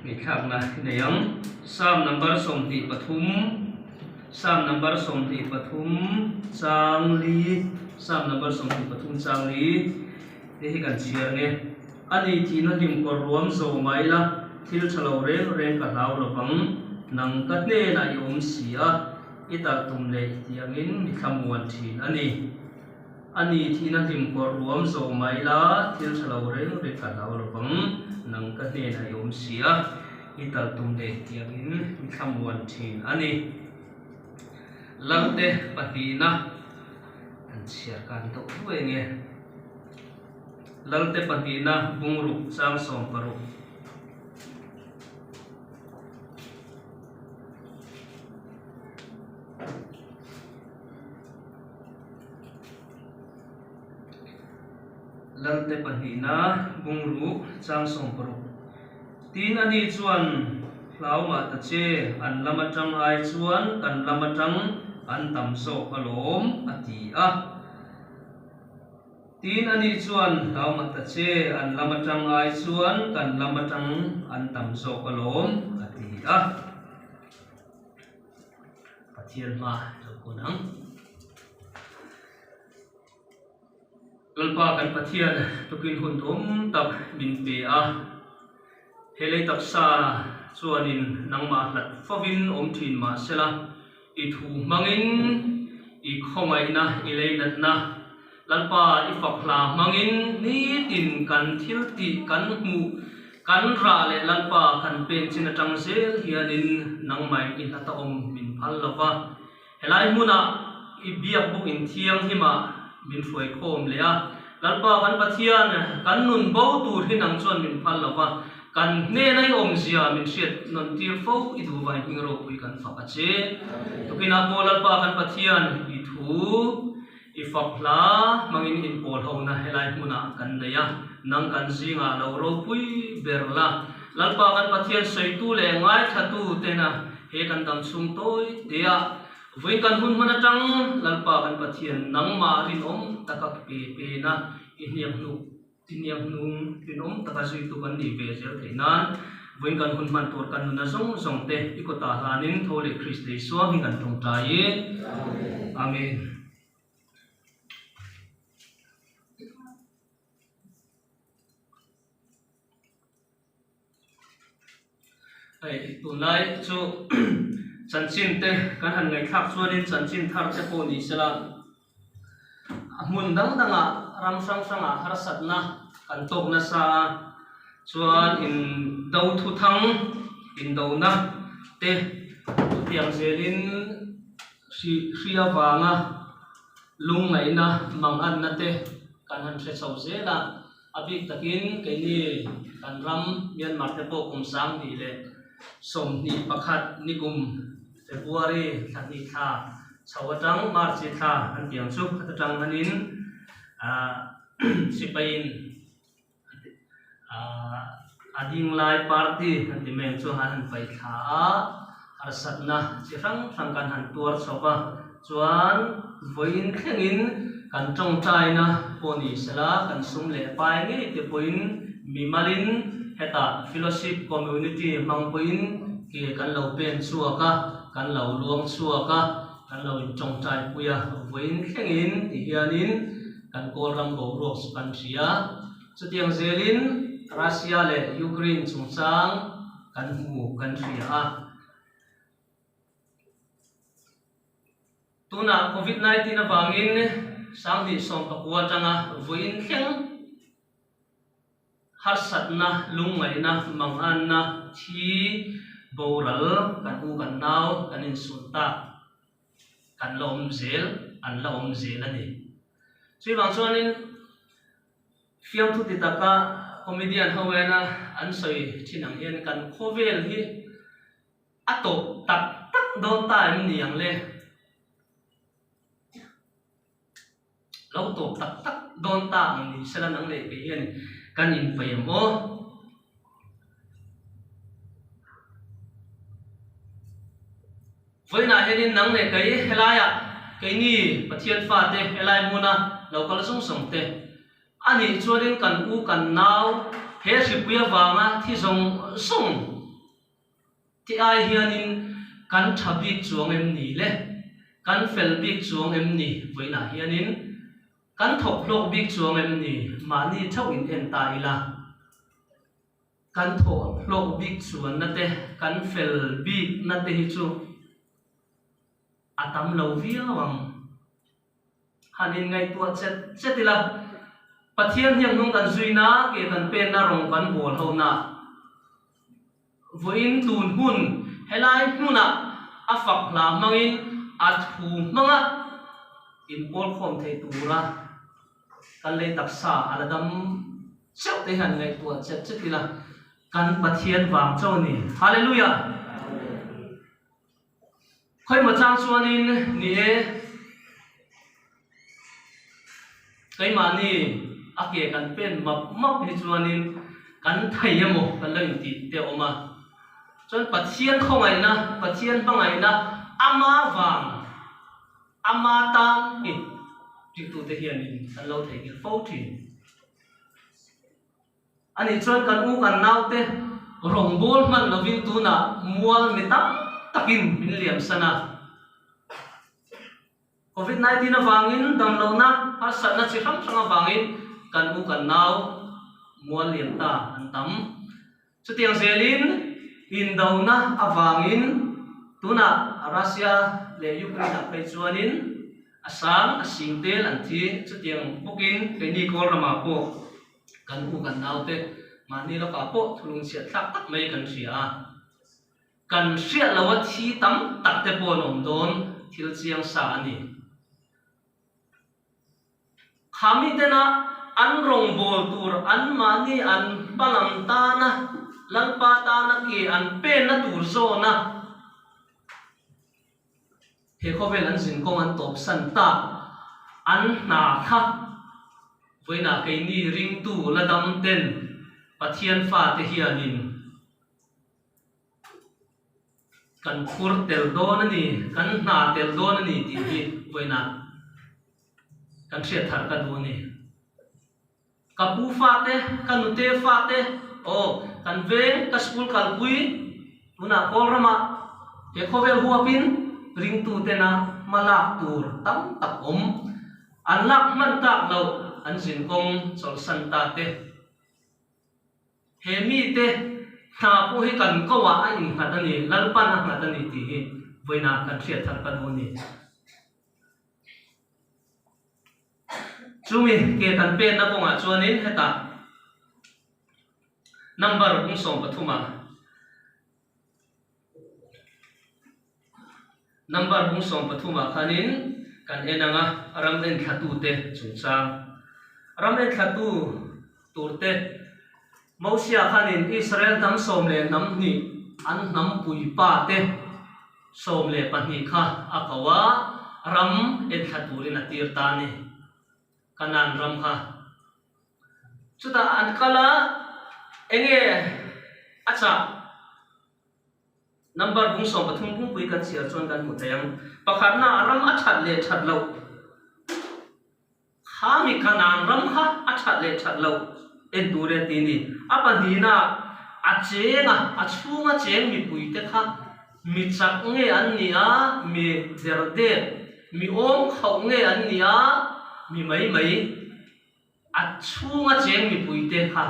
ngaihthlakna i nei ang. Psalm number 23, Psalm number 23 chang li, Psalm number 23 chang li te hi kan chhiar nge. Ani thihna hlim kawr ruam zo mai la, thil tha lo reng reng ka hlau lovang, nang ka hnenah i awm si a, i talh tum leh i tih angin mi thlamuan thin a ni. Ani thihna hlim kawr ruam zo mai la, thil tha lo reng reng ka hlau lovang, nang ka hnenah i awm si a, i talh tum leh i tih angin mi thlamuan thin a ni. Lalte pahnihna an chhiar kan deuh duai nge. Lalte pahnihna bungruk chang 60. Lalte pahnihna bungruk chang 60. Tin ani chuan hlau mah ta che, an lam atang ai chuan kan lam atang an tam zawk alawm, a ti a. Tin a nih chuan hlau mah ta che, an lam atang ai chuan kan lam atang an tam zawk alawm, a ti a. Pathian hma lo kun ang. Lalpa kan Pathian tukin hun thum tak min pe a, he lei taksa chuanin nangmah hlat fovin awm thin mah sela, I thu hmangin i khawngaihna i leinatna Lalpa i fak hla hmangin nitin kan thil tih kan hmuh kan rah leh Lalpa kan pen chin atang zel hianin nangmah i hlata awm min phal lo va. Helai hmunah i biak bawk in thianghlimah min hruai khawm leh a, Lalpa kan Pathian kan nun bo tur hi nang chuan min phal lo va, Kan hnena i awmzia min hriat nawn tir fo i duh vain hming ropui kan fak a che. Tukinah pawh Lalpa kan Pathian i thu i fak hla hmangin inpawl hona helai hmunah kan nei a, nang kan zingah lo ropui ber la. Lalpa kan Pathian sawitu leh ngaithlatu tena he kan dam chhung tawi tea vawiin kan hun hman atang Lalpa kan Pathian nangmah rinawm taka pe pena i hniak hnuk Tiniang hnung rinawm taka zuitu kan nih ve zel theih nan vawiin kan hun hman tur kan nuna zawng zawng te i kawtah hlanin tho leh Krista Isua hming kan tawngtai i. Amen. Hei tunlai chu chanchin te kan han ngaihthlak chuanin chanchin thar te pawh ni sela a hmun dang dangah ram hrang hrangah harsatna kan tawk nasa a, chuan in do thu thang indona te chutiang zelin hri hri avanga lungngaihna manganna te kan han hre chho zel a. A bik takin keini kan ram Myanmar te pawh kum 2021 nikum February thla hnih thla chho atang March thla an tih ang chu khat atang hanin ah sipaiin ah a ding lai party an ti mai ang chu an han paih thla a, harsatna chi hrang hrang kan han tuar chho va. Chuan vawiin thlengin kan tawngtaina pawh ni sela, kan sum leh pai ngei te pawhin mimalin hetah fellowship community hmang pawhin ke kan lo pen chhuak a, kan lo luang chhuak a, kan lo intawngtai pui a, vawiin thlengin ti hianin kan Kawlram boruak chu kan hria. Chutiang zelin Russia leh Ukraine chungchang kan hmu kan hria a. Tunah Covid 19 avangin 2019 atanga vawiin thleng harsatna, lungngaihna, manganna, thi, boral kan u kan nau kan insun tak kan la awm zel an la awm zel a ni. Chuvang chuanin Fiamthu ti taka comedian ho ena an sawi thin ang hian kan khawvel hi a tawp tak tak dawn ta em ni ang le? Lo tawp tak tak dawn ta ang ni sela nang leh kei hian kan inpeih em aw? Vawiinah hianin nang leh kei helaiah keini Pathian fate helai hmuna lo kal zawng zawng te a nih chuanin kan u kan nau he hripui avanga thi zawng zawng. Ti ai hianin kan tha bik chuang em ni le? Kan fel bik chuang em ni? Vawiinah hianin kan thawk hlawk bik chuang em ni? Mahni theuh in en ta ila. Kan thawh hlawk bik chuanna te, kan fel bikna te hi chu a tam lo viau ang. Han inngaihtuah chet chet ila, Pathian hnianghmung kan zuina, ke kan penna rawng kan bawl hona. Vawiin tun hun helai hmunah a fak hla hmangin a thu hmanga inpawl khawm thei tura kan lei taksa a la dam cheuh te hian ngaihtuah chet chet ila kan Pathian vang chauh a ni. Hallelujah! Khawimaw chang chuanin ni e, keimahni a ke kan pen map map hi chuanin kan thei emaw kan lo intih te a awm a. Chuan Pathian khawngaihna, Pathian hmangaihna ama vang, ama tan hi ringtute hianin kan lo theihnghilh fo thin. Ani chuan kan u kan naute rawngbâwl hman lovin tunah mual mi tam takin min liamsan a. Covid 19 avangin damlohna harsatna chi hrang hrang avangin kan u kan nau mual liam ta an tam. Chutiang zelin indona avangin tunah Russia leh Ukraine ah phei chuanin a sang a sing tel an thi. Chutiang bawkin keini Kawl ramah pawh Kan u kan naute mahni lawkah pawh thulung chhiat thlak tak mai kan hria a, kan hriat loha thi tam tak te pawh an awm dawn thil chiang sa a ni. Kha mitena an rawngbâwl tur anmahni an hmalam tana Lalpa tana ke an penna tur zawna He khawvel an zinkawng an tawpsan tak an hna kha vawiinah keini ringtu la dam ten Pathian fate hianin kan phur tel dawn a ni, kan hna tel dawn a ni tih hi vawiinah kan hriat thar ka duh a ni. Ka pu fate, ka nute fate, aw, kan veng, ka school kalpui, tunah Kawl ramah he khawvel huapin ringtutena hma lak tur tam tak awm. An lak hman tak loh an zinkawng chawlhsan ta te. He mite hna pawh hi kan koah a innghat a ni, Lalpan a nghat a ni tih hi vawiinah kan hriat thar ka duh a ni. Chumi ke kan penna kawngah chuanin hetah number bung 13 ah number bung 13 ah khanin kan en ang a, ram enthlatute chungchang. Ram enthlatu turte Mosia khanin Israel hnam sawm leh hnam hnih an hnam puipa te 12 kha a ko a, ram enthla turin a tir ta a ni. Kanaan ram kha. Chutah an kal a, enge a chah? Number bung 13 pungpui kan chhiar chuan kan hmu thei ang. Pakhatna ram a that leh that loh. Kha mi Kanaan ram kha a that leh that loh en tur e ti ni. A pahnihna a cheng a, a chhunga cheng mipuite kha mi chak nge an ni a, mi derdep, mi awm khauh nge an ni a, mi mai mai a chhunga cheng mipuite kha.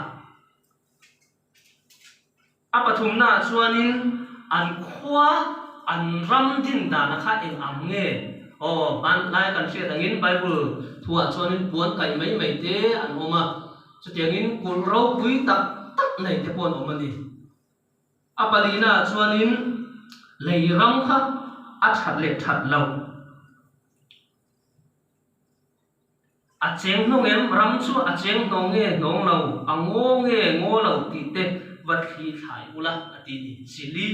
A pathumnaah chuanin an khua, an ram din dana kha eng ang nge? Aw, hmanlai kan hriat angin Bible thuah chuanin puan kaih mai mai te an awm a, chutiangin kulh ropui tak tak nei te pawh an awm a ni. A palinaah chuanin lei ram kha a that leh that loh. A cheng hnawng em? Ram chu a cheng hnawng nge hnawng lo, a ngaw nge ngaw lo tih te va thli thlai ula a ti ni. Chili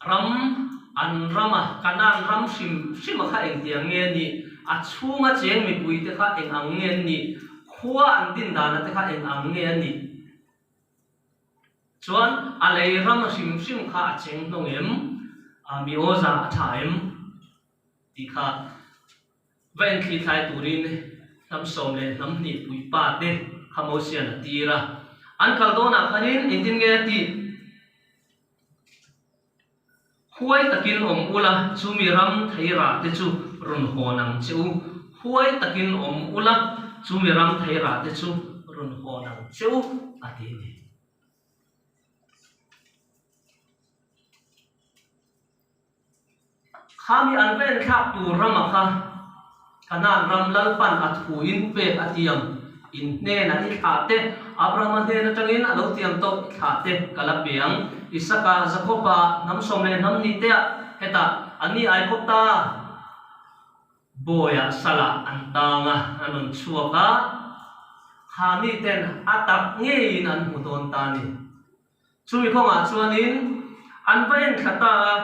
ram an rama Kanaan ram hrim hrima kha engtiang nge a nih? A chhunga cheng mipui te kha eng ang nge an nih? Khua an din dana te kha eng ang nge a nih? Chuan a lei ram hrim hrim kha a cheng hnawng em? Mi awza a tha em? Tih kha va enthli thlai turin hnam sawm leh hnam hnih puipa te kha Mosian a tir a. An kal dawnah khanin engtin nge a tih? Huai takin awm ula, chumi ram thei rah te chu rawn hawn ang che u. Huai takin awm ula, chumi ram thei rah te chu rawn hawn ang che u, a ti a ni. Khami an va enthlak tur rama kha Kanaan ram Lalpan a thu in pek a tiam in hnenah i thlah te, Abrahama hnen atangin a lo tiam tawh i thlah te ka la pe ang. Isaka, Jakoba, hnam sawm leh hnam hnih teah hetah an ni Aikawpta bawiah salah an tang a, an rawn chhuak a, khami ten a tak ngeiin an hmu dawn ta a ni. Chumi kawngah chuanin an va enthla ta a,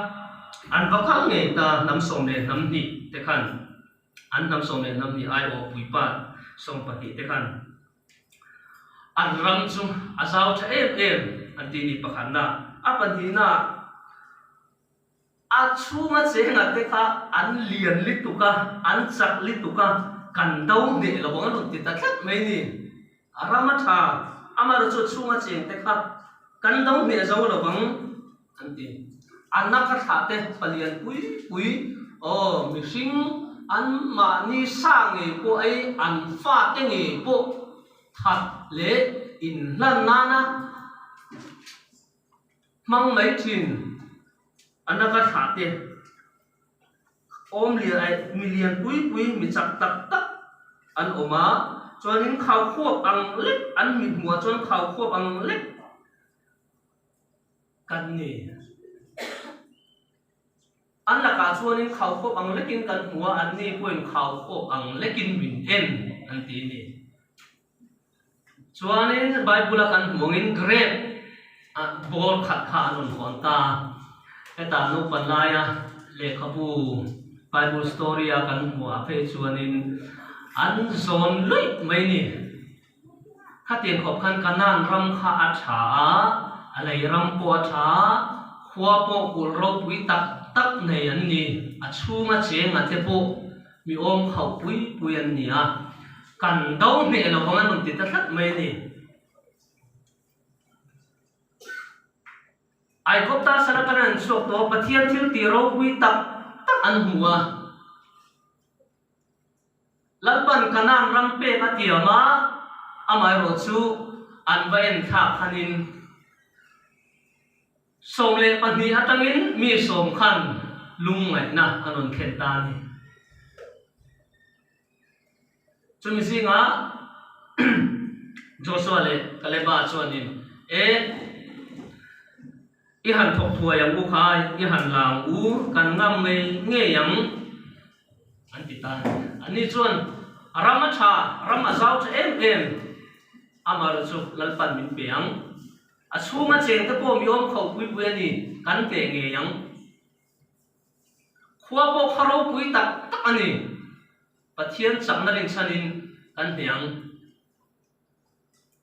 an va kal ngei ta hnam 12 te khan, an hnam 12 aiawh puipa 12 te khan an ram chu a zau tha em em an ti ni pakhatna. A pahnihna a chhunga chenga te kha an lian lituk a, an chak lituk a, kan do hneh lo ang a rawn ti ta tlat mai ni. A ram a tha, amaherawh chu a chhunga cheng te kha kan do hneh zo lo ang an ti. A naka thlah te palian pui pui, aw mihring an mahni sa ngei pawh ei, an fate ngei pawh that leh inhlan nana hmang mai thin. A naka thlah te awm lian aih mi lian pui pui mi chak tak tak an awm a, chuanin khau khuap ang lek an mi hmuh ah chuan khau khuap ang lek kan ni. An lakah chuanin khau khuap ang lekin kan hmu a, anni pawhin khau khuap ang lekin min en an ti a ni. Chuanin Bible-a kan hmuh angin grape bawr khat kha an rawn hawn ta. Heta naupan laia lehkhabu Bible story-a kan hmuhah phei chuanin an zawn luih mai ni. Khatiang khawp khan Kanaan ram kha a tha a, a lei ram pawh a tha a, khua pawh kulh ropui tak tak nei an ni. A chhunga chenga te pawh Mi awm khauh pui pui an ni a, kan do hneh lo vang an rawn ti ta tlat mai a ni. Aigupta sal atanga an chhuak tawh a, Pathian thil tih ropui tak tak an hmu a. Lalpan Kanaan ram pek a tiam a, amaherawh chu an va en thlak khanin 12 atangin mi sawm khan lungngaihna an rawn thlen ta a ni. Chumi zingah Joshua leh Kaleba chuanin, E, i han thawk thuai ang u khai, i han la ang u, kan ngam ngei ngei ang, an ti ta a ni. Anni chuan, Ram a tha, ram a zau tha em em, amaherawhchu chu Lalpan min pe ang. A chhunga cheng te pawh mi awm kho pui pui a ni, kan teh ngei ang. Khua pawh kha ropui tak tak a ni, Pathian chakna rinchhanin kan hneh ang.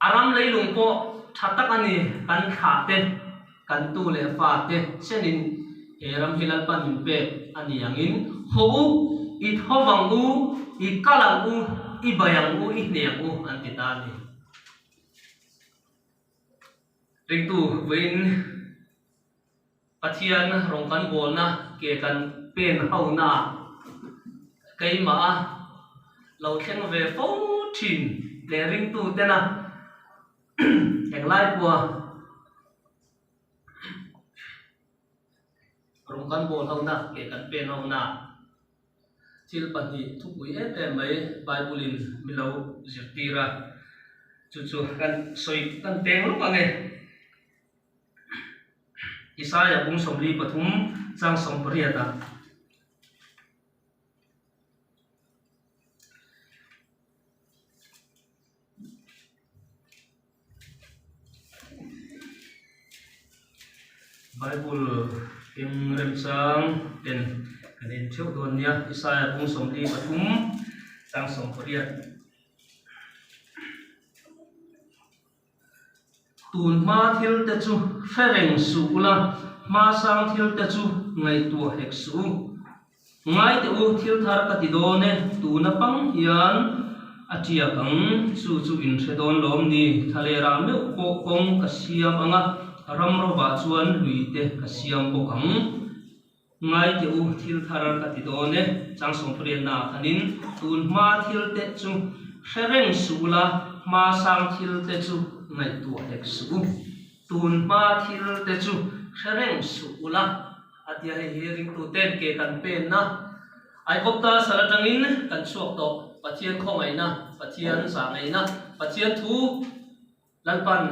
A ram leilung pawh tha tak a ni, kan thlah te, kan tu leh fa te chenin he ram hi Lalpan min pek a ni angin, Haw u, i tho vang u, i kal ang u, i bai ang u, i hneh ang u an ti ta a ni. Ringtu vawiin Pathian rawng kan bawlna ke kan pen hona ah keimah a lo thleng ve fo thin leh ringtu tena englai pawha rawng kan bawl hona ke kan pen hona Thil pahnih thupui em em mai Bible in mi lo zirtir a, chu chu kan sawi kan peng lawk ang e. Isaiah bung 43 chang 18 ah. Bible eng remchang ten kan en theuh dawn nia Isaiah bung 43 chang 18 Tun hma thil te chu hre reng suh ula, hma sang thil te chu ngaihtuah hek suh u. Ngai teh u, thil thar ka ti dawn e, tuna pang hian A tiak ang, chu chu in hre dawn lawm ni? Thlalera meuh pawh kawng ka siam ang a, ram rovah chuan lui te ka siam bawk ang. Ngai teh u, thil thar ka ti dawn e, chang sawmpariatna ah khanin tun hma thil te chu hre reng suh ula, hma sang thil te chu ngaihtuah hek suh u. Tun hma thil te chu hre reng suh ula, a tia hei hi ringtuten ke kan penna Aikawpta sal atangin kan chhuak tawh, Pathian khawngaihna, Pathian zahngaihna, Pathian thu Lalpan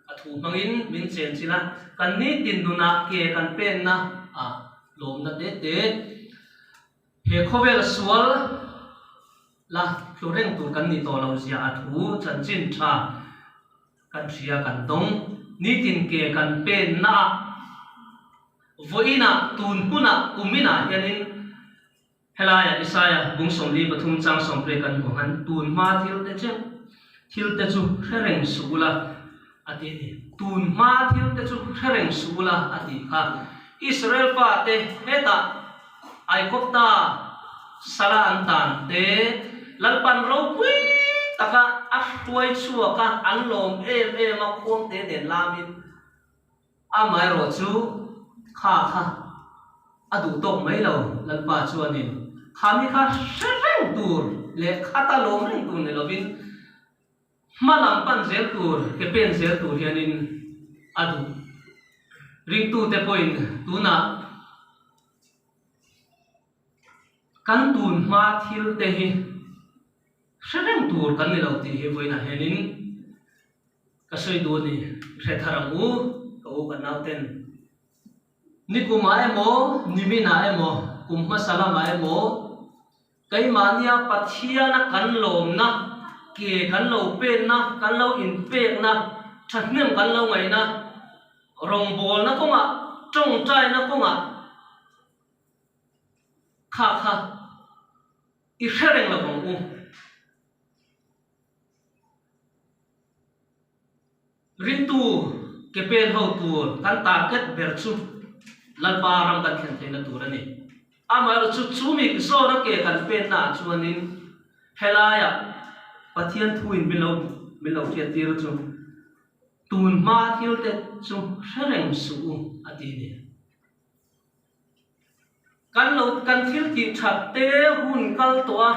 a thu hmangin min chenchilh a, kan nitin nunah ke kan penna ah lawmna te te he khawvel sual la tlu reng tur kan ni tawh lo zia a thu chanchin tha kan hria kan dawng. Nitin ke kan penna ah vawiinah tun hunah kuminah hianin Helaiah Isaia bung 43 chang sawmriat kan hmuh han tun hma thil te cheu thil te chu hre reng suh ula a ti a ni. Tun hma thil te chu hre reng suh ula a ti kha. Israel fate hetah Aikawpta sala an tan te Lalpan ropui taka a hruai chhuak a, an lawm em em a khuangte nen lamin Amaherawh chu kha kha a duh tawk mai lo, Lalpa chuanin kha mi kha hre reng tur leh khata lawm reng tur ni lovin hma lam pan zel tur, ke pen zel tur hianin a duh. Ringtute pawhin tunah kan tun hma thil te hi hre reng tur kan ni lo tih hi vawiinah hianin Ka sawi duh a ni, hre thar ang u, ka u ka nauten. Nikumah emaw, niminah emaw, kum hmasa lamah emaw, keimahnia Pathiana kan lawmna, ke kan lo penna, kan lo inpekna, thahnem kan lo ngaihna, rawngbawlna kawngah, tawngtaina kawngah kha kha i hre reng lo ang u. Ringtu ke pen ho tur kan target ber chu Lalpa ram kan thlen theihna tur a ni. Amaherawh chu chumi zawna ke kan penna ah chuanin helaiah Pathian thuin min lo min lo hriattir chu tun hma thil te chu hre reng suh u a ti a ni. Kan lo kan thil tih that te hun kal tawh a.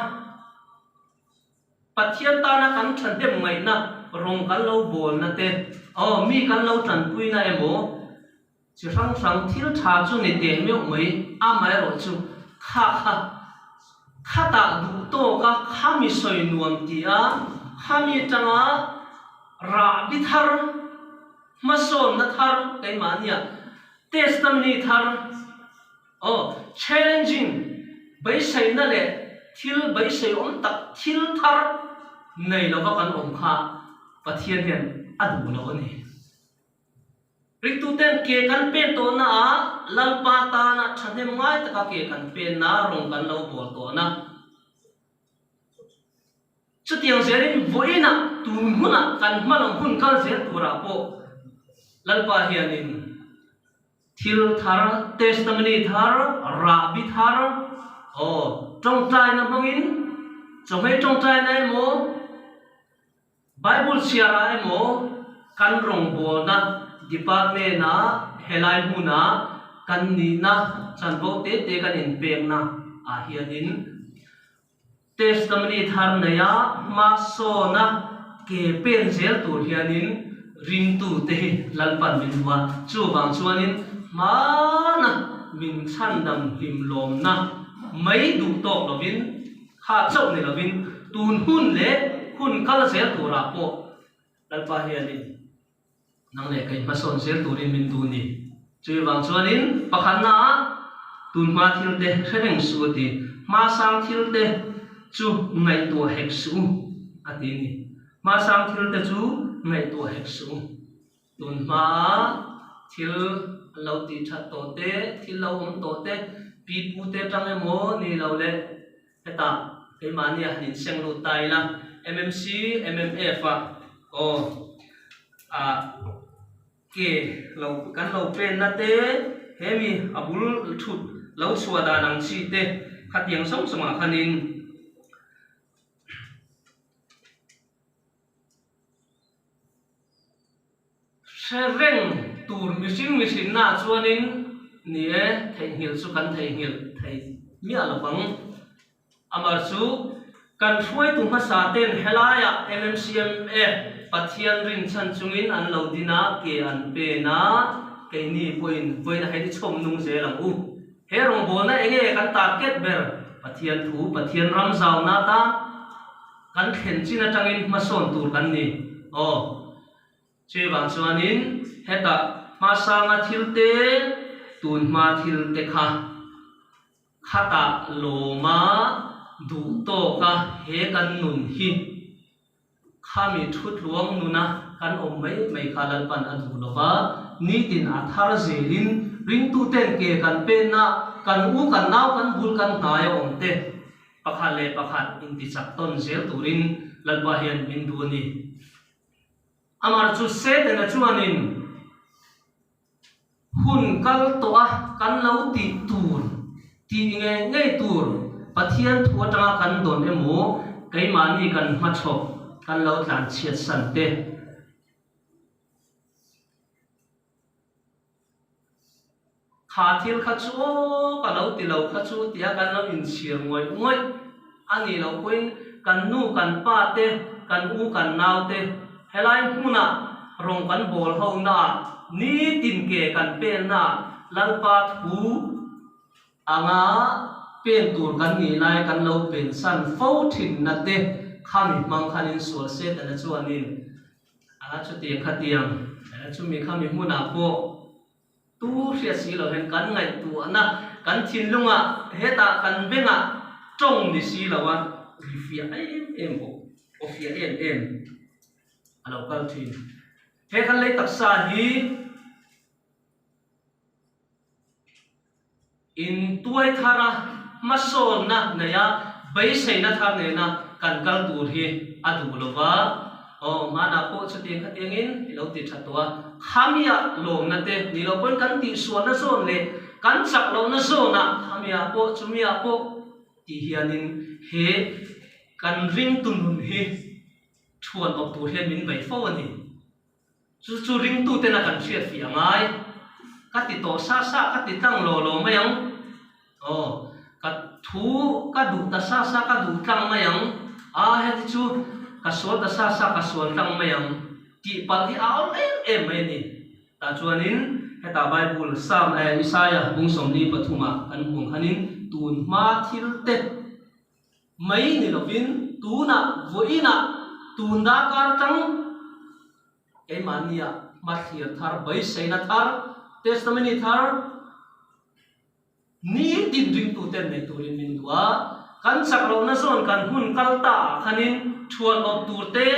Pathian tana kan thahnem ngaihna rawng kan lo bawlna te, aw, mi kan lo tanpuina emaw, chi hrang hrang thil tha chu ni teh meuh mai, amaherawh chu kha kha khatah duh tawka khami sawi nuam tia khami tanga rahbi thar, hmasawnna thar keimahnia testimony thar, Aw, challenging, beiseina leh thil beisei awm tak thil thar nei lova kan awm kha Pathian hian a duh lo a ni. Ringtuten ke kan pen tawhna ah Lalpa tana thahnem ngai taka ke kan penna rawng kan lo bawl tawhna. Chutiang zelin vawiinah tun hunah kan hmalam hun kal zel turah pawh Lalpa hianin Thil thar, testimony thar, rahbi thar, aw, tawngtaina hmangin, chawhmei tawngtaina emaw, Bible chhiarah emaw, kan rawngbawlna department-ah helai hmuna kan nihna chanvo te te kan inpekna ah hianin Testimony thar neia hmasawna ke pen zel tur hianin ringtute hi Lalpan min hmu a, chuvang chuanin hmana min chhandam hlim lawmna mai duh tawk lovin, kha chauh ni lovin tun hun leh hun kal zel turah pawh Lalpa hianin Nang leh kei hmasawn zel turin min duh ni. Chui vang chuanin pakhatnaah tun hma thil te hre reng suh a ti. Hma sang thil te chu ngaihtuah hek suh u a ti ni. Hma sang thil te chu ngaihtuah hek suh u. Tun hma thil an lo tih that tawh te, thil lo awm tawh te, pi pu te tang emaw ni lo le hetah keimahni ah han inseng lut ta ila MMC, MMF ah aw ah ke lo kan lo penna te hemi a bul thut lo chhuah dan ang chi te khatiang zawng zawng ah khanin. Hre reng tur mihring mihrinna chuanin ni e, theihnghilh chu kan theihnghilh thei miah lo vang. Amar chu kan hruaitu hmasa ten helaiah MMCMF Pathian rinchhan chungin an lo din a, ke an pen a, keini pawhin vawiin a heti chhawm nung zel ang u. He rawngbawlna enge kan target ber? Pathian thu, Pathian ram zauna tan kan thlen chin atangin hmasawn tur kan ni. Aw. Chuvang chuanin hetah hmasanga thil te, tun hma thil te kha khatah lawma duh tawka he kan nun hi khami thutluang nuna kan awm mai mai kha Lalpan a duh lo va, nitin a thar zelin ringtuten ke kan penna, kan u kan nau kan bul kan hnai a awm te pakhat leh pakhat intichak tawn zel turin Lalpa hian min duh a ni. Amah chu Setana chuanin hun kal tawh a kan lo tih tur, tih ngei ngei tur Pathian thu atanga kan dawn emaw keimahni kan hmachhawp kan lo tlanchhiat san te. Kha thil kha chu aw ka lo ti lo kha chu tia kan lo inchhir ngawih ngawih a nih loh pawhin kan nu kan pa te, kan u kan nau te helai hmunah rawng kan bawl ho naah nitin ke kan pen naah Lalpa thu anga pen tur kan nih lai kan lo pen san fo thinna te khami hmang khan insual Setana chuanin A chutiang khatiang chumi khami hmunah pawh tu hriat si lo hian kan ngaihtuahna kan thinlungah hetah kan bengah tawng ni si lo a ri fiah em em bawk aw fiah em em a lo kal thin. He kan lei taksa hi Intuai thara hmasawnna neia beiseina thar nena kan kal tur hi a duh lo va, aw hmanah pawh chutiang khatiangin i lo ti tha tawh a, khamiah lawmna te ni lo pawhin kan tihsualna zawn leh kan chak lohna zawnah khamiah pawh chumiah pawh tih hianin he kan ringtu nun hi thuan awp tur hian min bei fo a ni. Chu chu ringtuten a kan hriat fih a ngai. Ka ti tawh sa sa, ka ti tlang law law mai ang. Aw, ka thu ka duh ta sa sa, ka duh tlang mai ang. A, heti chu ka sual ta sa sa, ka sual tlang mai ang tih palh hi a awm em em mai a ni. Tah chuanin hetah Bible Psalm eh Isaiah bung 43 ah kan hmuh ang khanin tun hma thil te mai ni lovin tunah vawiinah tun darkar atang keimahnia hmathlir thar, beiseina thar, testimony thar nitin ringtuten nei turin min duh a, kan chak lohna zawn kan hun kal ta ah khanin thuan awp tur te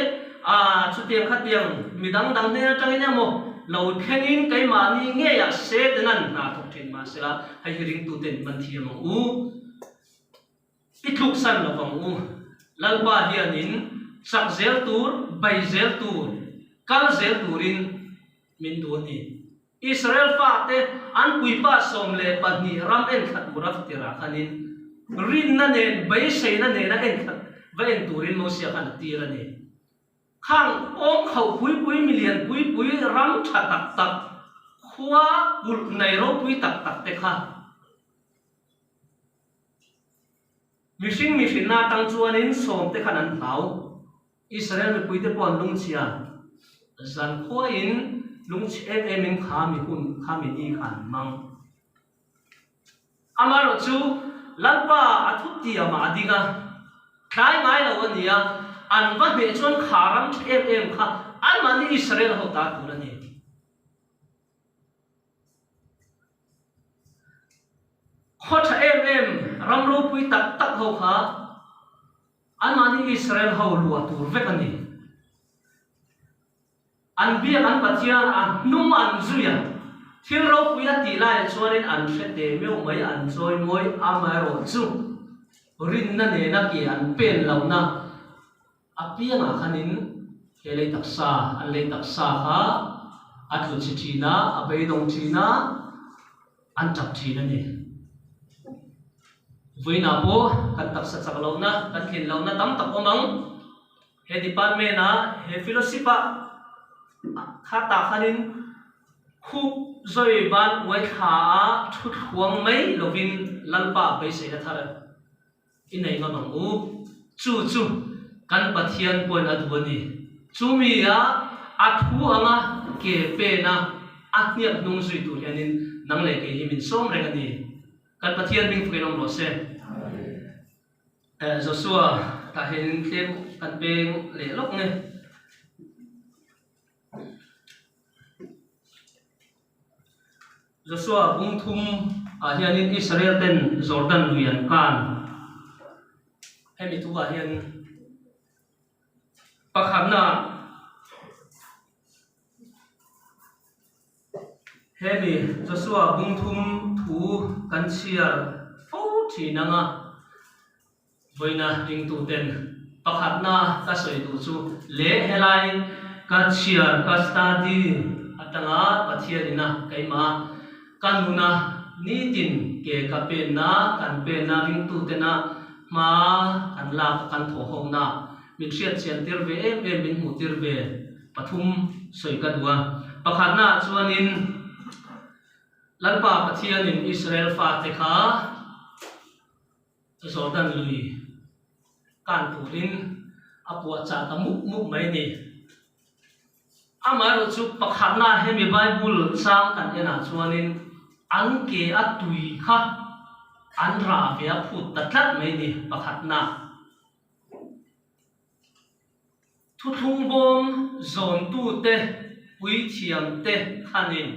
ah chutiang khatiang midang dang hnen atangin emaw lo thlengin keimahni ngeiah Setanan hna thawk thin mahsela hei hi ringtuten man thiam ang u. I tluksan lo vang u. Lalpa hianin chak zel tur, bei zel tur, kal zel turin min duh a ni. Israel fate an puipa 12 ram enthla tura tirah khanin rinna nen, beiseina nena enthla va en turin Mosia khan a tir a ni. Khang awm khauh pui pui, milian pui pui, ram tha tak tak, khua kulh nei ropui tak tak te kha, Mihring mihrinna atang chuanin sawmte khan an hlau. Israel mipuite pawh an lungchhia. Zankhuain lungchhe em emin kha mi hun, kha mi ni kha an hmang. Amaherawhchu, Lalpa a thutiamah a ding a, tlai ngai lo a ni a, an va hneh chuan kha ram tha em em kha anmahni Israel ho ta tur a ni. Khaw tha em em, ram ropui tak tak ho kha anmahni Israel ho luah tur vek a ni. An biak an Pathian a hnung an zui a, thil ropui a tih laiah chuanin an hre te meuh mai, an chawimawi amaherawhchu rinna nena ke an pen lohna A piangah khanin he lei taksa, an lei taksa kha a tlu chhe thin a, a beidawng thin a, an tap thin a ni. Vawiinah pawh kan taksa chak lohna, kan tlin lohna tam tak awm ang. He department-ah, he fellowship-ah kha tah khanin. Khup zawi ban uai thla a thu thluang mai lovin Lalpa beiseina thar i nei ngam ang u. Chu chu kan Pathian pawhin a duh a ni. Chumi a a thu anga ke pena a hniak hnung zui tur hianin nang leh kei hi min sawm reng a ni. Kan Pathian hming fakin awm rawh se. Joshua tah hianin tlem kan peng leh lawk nge. Joshua bung thum ah hianin Israel ten Jordan lui an kan. Hemi thu ah hian pakhatna hemi Joshua bung thum thu kan chhiar fo thin ang a. Vawiina ringtuten pakhatna ka sawi duh chu leh helai ka chhiar ka study atanga Pathianina keimah ka nuna nitin ke ka penna kan penna ringtutena hma kan lak a kan thawh hona min hriat chian tir ve em em min hmuh tir ve pathum sawi ka duh a. Pakhatna ah chuanin Lalpa Pathianin Israel fate kha Jordan lui kan turin a puah chah ta mup mup mai a ni. Amaherawh chu pakhatna hemi Bible chang kan enah chuanin an ke a tui kha an rah ve a phut ta tlat mai a ni pakhatna. Thuthlung bawm zawntute puithiamte khanin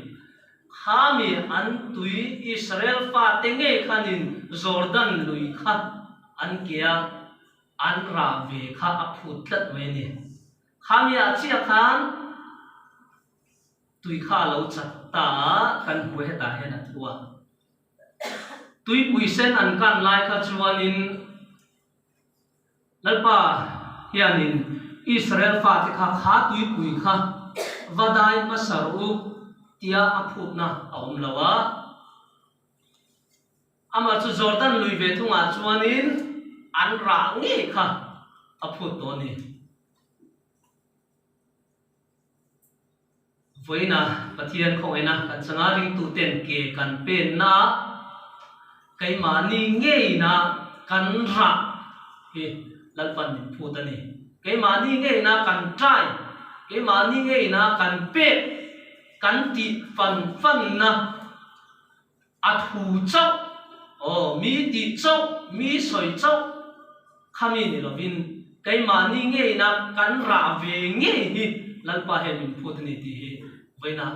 khami an tui Israel fate ngei khanin Jordan lui kha an ke a, an rah ve kha a phut tlat mai a ni. Khami ah chiah khan tui kha a lo chat ta a, kan hmu hetah hian a thu a. Tuipui sen an kan lai kha chuanin Lalpa hianin Israel fate kha kha tuipui kha va dai hmasa rawh u tia a phutna a awm lo a. Amah chu Jordan lui ve thungah chuanin an rah ngei kha a phut tawh a ni. Vawiina Pathian khawngaihna kan changa ringtuten ke kan penna ah keimahni ngeina kan rah hi Lalpan min phut a ni. Keimahni ngeina kan trai, keimahni ngeina kan pek, kan tih fan fanna A thu chauh, aw, mi tih chauh, mi sawi chauh kha mi ni lovin keimahni ngeina kan rah ve ngei hi Lalpa hian min phut a ni tih hi vawiina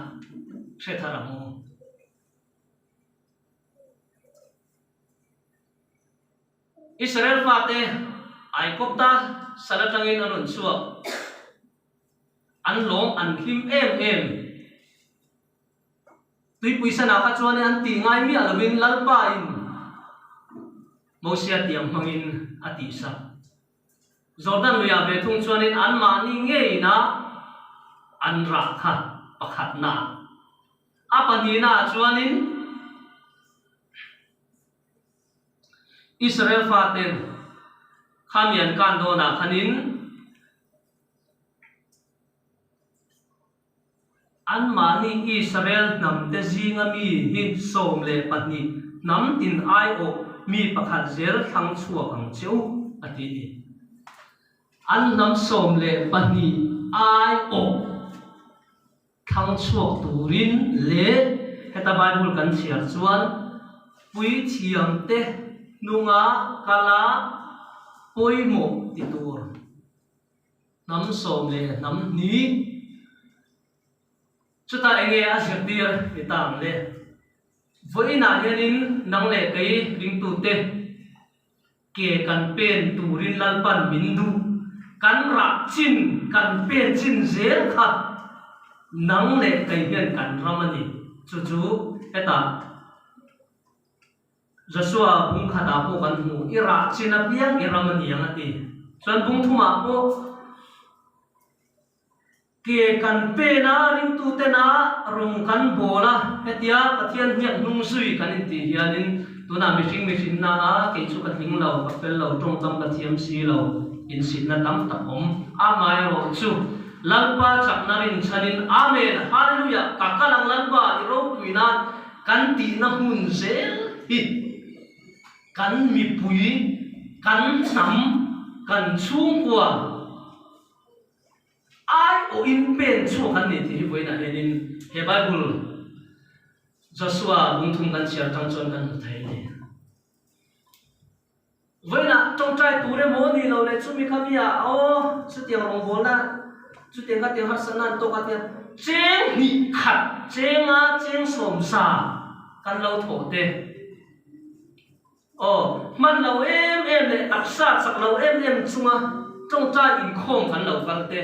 hre thar ang u. Israel fate Aikopta sal atangin an rawn chhuak, an lawm an hlim em em. Tuipui sanah kha chuan an tih ngai miah lovin Lalpain Mosia tiang hmangin a tihsak. Jordan luiah ve thung chuanin anmahni ngeina an rah kha pakhatna a pahnihnaah chuanin Israel faten khami an kan dawnah khanin Anmahni Israel hnamte zinga mi hi 12 hnam tin aiawh mi pakhat zel thlang chhuak ang che u, a ti ni. An hnam 12 aiawh thlang chhuak turin leh heta Bible kan chhiar chuan puithiamte hnunga kala pawimawh ti tur. Hnam sawm leh hnam hnih. Chutah enge a zirtir ni ta ang le? Vawiinah hianin nang leh kei ringtute ke kan pen turin Lalpan min duh. Kan rah chin, kan pen chin zel kha nang leh kei hian kan ram a ni. Chu chu hetah. Joshua bung khatah pawh kan hmu, I rah chin apiang i ram a ni ang a ti. Chuan bung thumah pawh ke kan pen a, ringtuten a rawng kan bawl a, hetia Pathian hniak hnung zui kan intih hianin tunah mihring mihrinna a kei chu ka tling lo, ka fel lo, tawngkam ka thiam si lo, insitna tam tak awm. Amaherawhchu Lalpa chakna rinchhanin Amen! Hallelujah! Ka kal ang Lalpa! ropui nan kan tihna hmun zel hi kan mipui, kan hnam, kan chhungkua aiawhin pen chhuak an ni tih hi vawiinah hianin he Bible Joshua lungthum kan chhiar tang chuan kan hmu thei a ni. Vawiinah tawngtai tur emaw ni lo leh chumi kha mi ah aw chutiang rawngbawlna chutiang kha tiang harsatna an tawk a tia cheng hnih khat chenga cheng sawmsa kan lo thawh te aw hman lo em em leh taksa chak lo em em chunga tawngtai inkhawm kan lo kal te.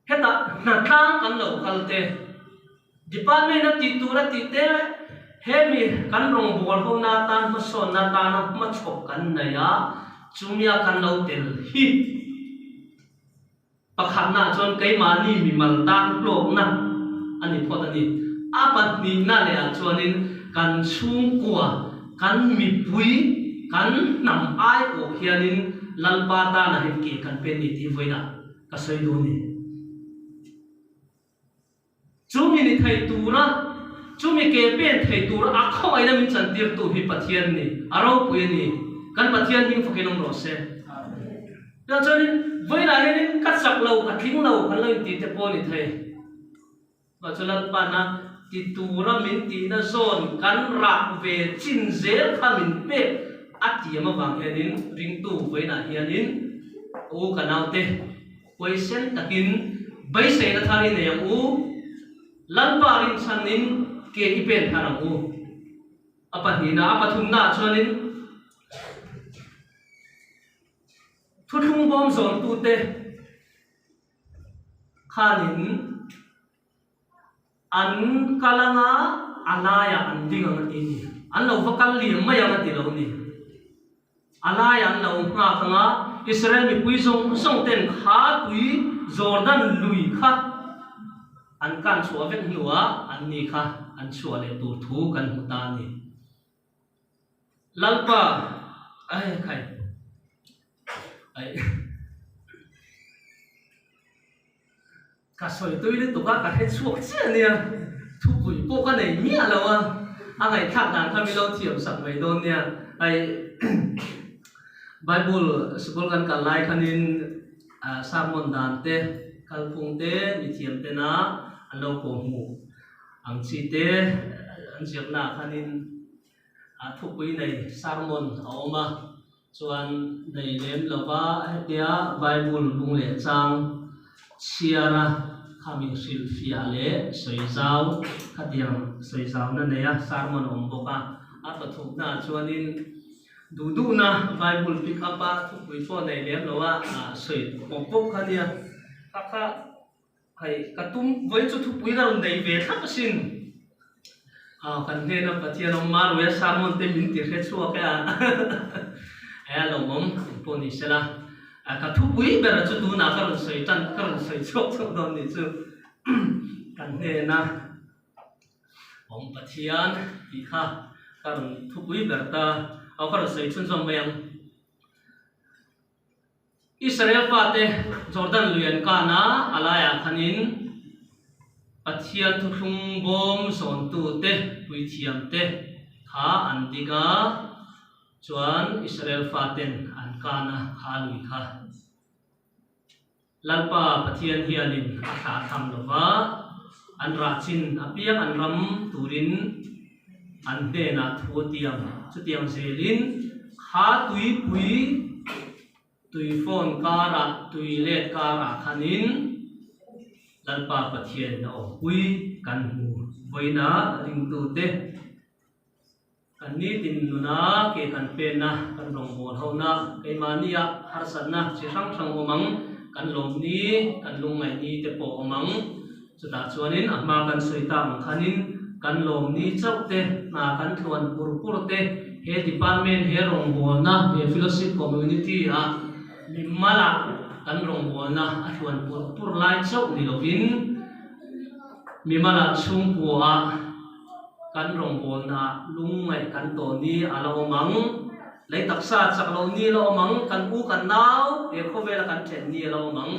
Hetah hnatlang kan lo kal te, department a tih tur a tih te, hemi kan rawngbâwl hona atan hmasawnna atana hmachhawp kan nei a, chumia kan lo tel hi pakhatnaah chuan keimahni mimal tan hlawkna a ni phawt a ni. A pahnihna lehah chuanin kan chhungkua, kan mipui, kan hnam aiawh hianin Lalpa tana hian ke kan pen ni tih vawiinah ka sawi duh a ni. Chumi ni thei tura, chumi ke pen thei tura a khawngaihna min chantirtu hi Pathian ni, a ropui a ni. Kan Pathian hming fakin awm rawh se. Tunah chuanin vawiinah hianin ka chak lo, ka tling lo kan lo intih te pawh a ni thei. Mah chu Lalpana ti tura min tihna zawn kan rah ve chin zel kha min pek a tiam avang hianin ringtu vawiinah hianin u ka naute huaisen takin beiseina thar i nei ang u, Lalpa rinchhanin ke i pen thar ang u. A pahnihna, a pathumnaah chuanin thuthlung bawm zawntute Khanin an kal anga a laiah an ding ang a ti ni. An lo va kal liam mai ang a ti lo ni. A laiah an lo nghak anga Israel mipui zawng zawng ten kha tui Jordan lui kha an kan chhuah vek hnuah an ni kha an chhuah leh tur thu kan hmu ta a ni. Lalpa ai khai ai ka sawi tui lutuk a ka hre chhuak chiah ania thupui pawh ka nei miah lo a a ngaihthlak dan kha min lo thiam sak mai dawn nia ai Bible sikul kan kal lai khanin sermon dan te kalphung te mithiam tena an lo kawhhmuh ang chi te an ziakna ah khanin a thupui nei sermon a awm a chuan nei lem lova hetia Bible bung leh chang chhiar a khami hrilhfiah leh sawi zau khatiang sawi zauna nei a sermon a awm bawk a a pathumna ah chuanin duh duhna Bible pick up a thupui pawh nei lem lo a sawi pawp pawp kha nia kha kha. Hei, ka tum vawi chu thupui ka rawn nei ve thlap asin. Aw, kan hnena Pathian awm Maruia sermon te min ti hre chhuak e a. E a lawmawm eng pawh ni sela. Ka thupui bera chu tunah ka rawn sawi tan, ka rawn sawi chhuak chhuak dawn nih chu. Kan hnena awm Pathian tih kha ka rawn thupui ber ta. Aw, ka rawn sawi chhunzawm mai ang. Israel fate Jordan lui an kan a, a laiah khanin Pathian thuthlung bawm zawntute, puithiamte kha an ding a, chuan Israel faten an kan a kha lui kha. Lalpa Pathian hianin a thlah tham lo va, an rah chin apiang an ram turin an hnenah thu a tiam. Chutiang zelin kha tuipui tuifawn karah, tui let karah khanin Lalpa Pathianin a awmpui kan hmu vawiina ringtute. Kan nitin nuna ke kan penna, kan rawngbâwl hona, keimahnia harsatna chi hrang hrang awm ang, kan lawmni, kan lungngaihni te pawh awm ang. Chutah chuanin a hma kan sawi tak ang khanin kan lawmni chauh te, hna kan tluan pur pur te, he department, he rawngbâwlna, he fellowship community ah mimalah kan rawngbâwlna a tluan pur pur lai chauh ni lovin mimalah chhungkuaah, Kan rawngbawlnaah lungngaih kan tawh ni a la awm ang, lei taksa chak loh ni a la awm ang, kan u kan nau he khawvela kan then ni a la awm ang.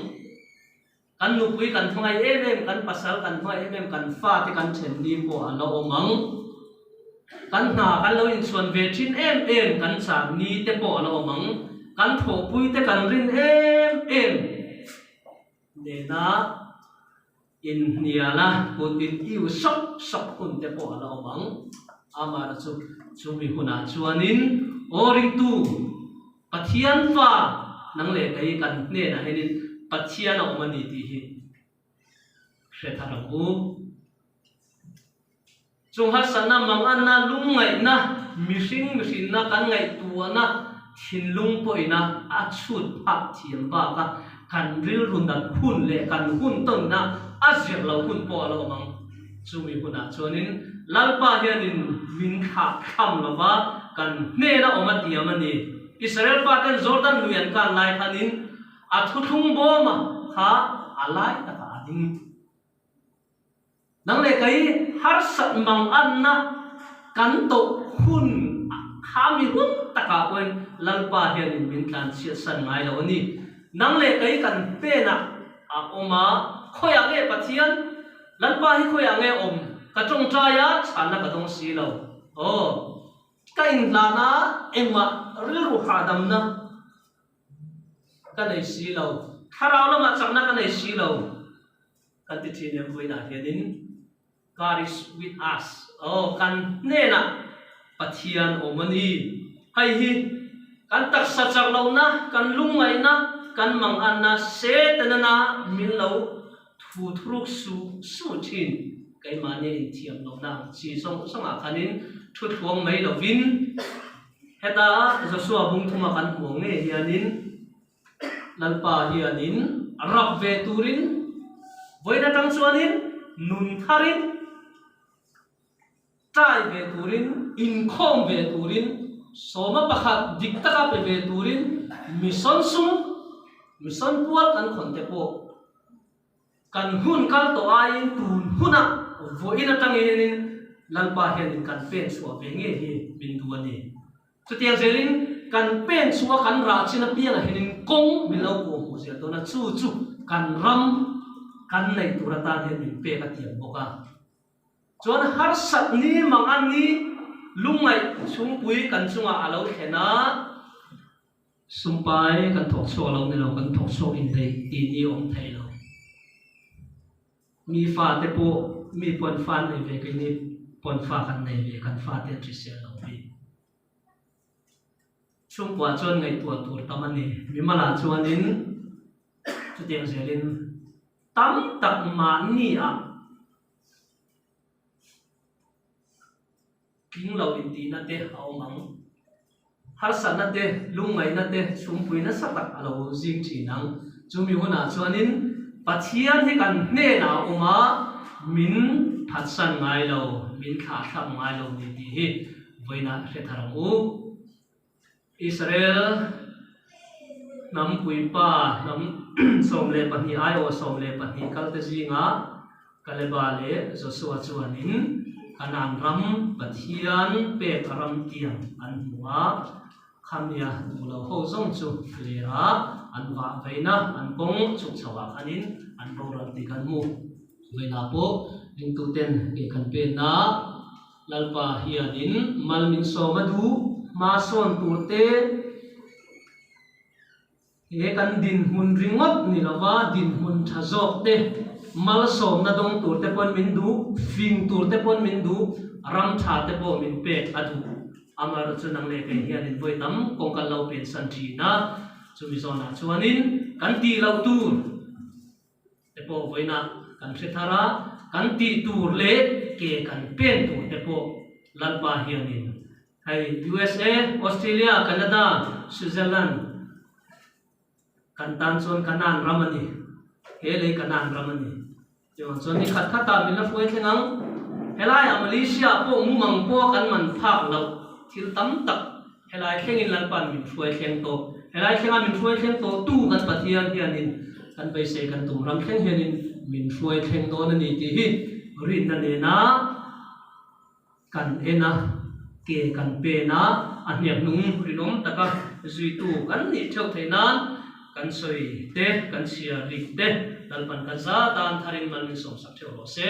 Kan nupui kan hmangaih em em, kan pasal kan hmangaih em em, kan fate kan then ni pawh a la awm ang. Kan hna kan lo inchhuan ve thin em em, kan chan ni te pawh a la awm ang. Kan thawhpui te kan rin em em nena inhnial a, kut in iu sawk sawk hun te pawh a la awm ang. Amah chu chumi hunah chuanin aw ringtu Pathian fa nang leh kei kan hnenah hianin Pathian a awm a ni tih hi hre thar ang u. Chung harsatna, manganna, lungngaihna, mihring mihrinna kan ngaihtuahna thinlung pawhina a chhut phak thiam baka kan rilru nat hun leh kan hun tawnna a zir lo hun pawh a la awm ang. Chumi hunah chuanin Lalpa hianin min thlah thlam lo va, kan hnena awm a tiam a ni. Israel faten Jordan lui an kan lai khanin a thuthlung bawma kha a lai takah a ding. Nang leh kei harsat mang anna kan tawh hun kha mi hun takah pawhin Lalpa hianin min tlanchhiatsan ngai lo a ni. Nang leh kei kan hnenah a awm a, khawiah nge Pathian? Lalpa hi khawiah nge awm? Ka tawngtai a, chhanna ka dawng si lo. Aw, ka inhlan a, engmah rilru hahdamna ka nei si lo. Thlarau lamah chakna ka nei si lo. Kan ti thin em vawiinah hianin God is with us. Aw, kan hnenah Pathian awm a ni. Hei hi kan taksa chak lohna, kan lungngaihna, kan manganna Setana min lo Thu thuruk su su thin keimahni inthiam lohna ang chi zawng zawngah khanin thu thluang mai lovin heta Joshua bung thuma kan hmuh ngei hianin Lalpa hianin rap ve turin vawiin atang chuanin nun tharin ṭai ve turin, inkhawm ve turin, sawma pakhat dik taka pe ve turin mission sum, mission pual kan khawn te pawh kan hun kal tawh aiin tun huna vawiin atangin Lalpa hianin kan pen chhuah ve ngei hi min duh a ni. Chutiang zelin kan pen chhuah kan rah chin apiangah hianin kawng min lo kuah hmuh zel dawn a, chu chu kan ram kan neih tur atan hian min pek a tiam bawk a. Chuan harsat ni mang a ni lungngaih chhungpui kan chungah a lo thlen a, sumpai kan thawk chhuak lo ni lo, kan thawk chhuak indaih tih ni awm thei lo. Mi fate pawh mi pawn fa an nei ve, keini pawn fa kan nei ve, kan fate an hrisel lo bik. Chhungkua chuan ngaihtuah tur tam a ni. Mimalah chuanin chutiang zelin tam tak mahniah Tling lo intihna te a awm ang. Harsatna te, lungngaihna te chhungpui nasa tak a lo zing thin ang. Chumi hunah chuanin Pathian hi kan hnenah a awm a, min phatsan ngai lo, min thlahthlap ngai lo ni tih hi vawiinah hre thar ang u. Israel hnam puipa hnam 12 aiawh 12 kalte zingah Kaleba leh Josua chuanin Kanaan ram Pathian pek ram tiang an hmu a, khamia duh lo ho zawng chu lera an vah veina an kawng chhuk chho ah khanin an boral tih kan hmu. Vawiinah pawh ringtuten ke kan penna. Lalpa hianin mal min sawm a duh, hma sawn tur te he kan dinhmun ringawt ni lova dinhmun tha zawk te, malsawmna dawng tur te pawn min duh, fing tur te pawn min duh, ram tha te pawh min pek a duh. Amaherawhchu chu nang leh kei hianin vawi tam kawng kan lo pensan thin a, chumi zawnah chuanin kan tih loh tur, te pawh vawiinah kan hre thar a, kan tih tur leh ke kan pen tur te pawh Lalpa hianin hei USA, Australia, Canada, Switzerland kan tan chuan Canaan ram a ni, he lei Canaan ram a ni. Chuvang chuan ni khat khatah min la hruai thleng ang. Helaiah Malaysia pawh mumang pawh kan man phak loh thil tam tak Helai thlengin Lalpa'n min hruai thleng tawh. Helai thlenga min hruai thleng tawh tu kan Pathian hianin kan beisei kan tum ram thleng hianin min hruai thleng dawn a ni tih hi rinna nena kan en a, ke kan pen a, a hniakhnung rinawm taka zuitu kan nih theuh theih nan kan sawi te, kan chhiar rik te. Lalpan kan za tan tharin mal min sawmsak theuh rawh se.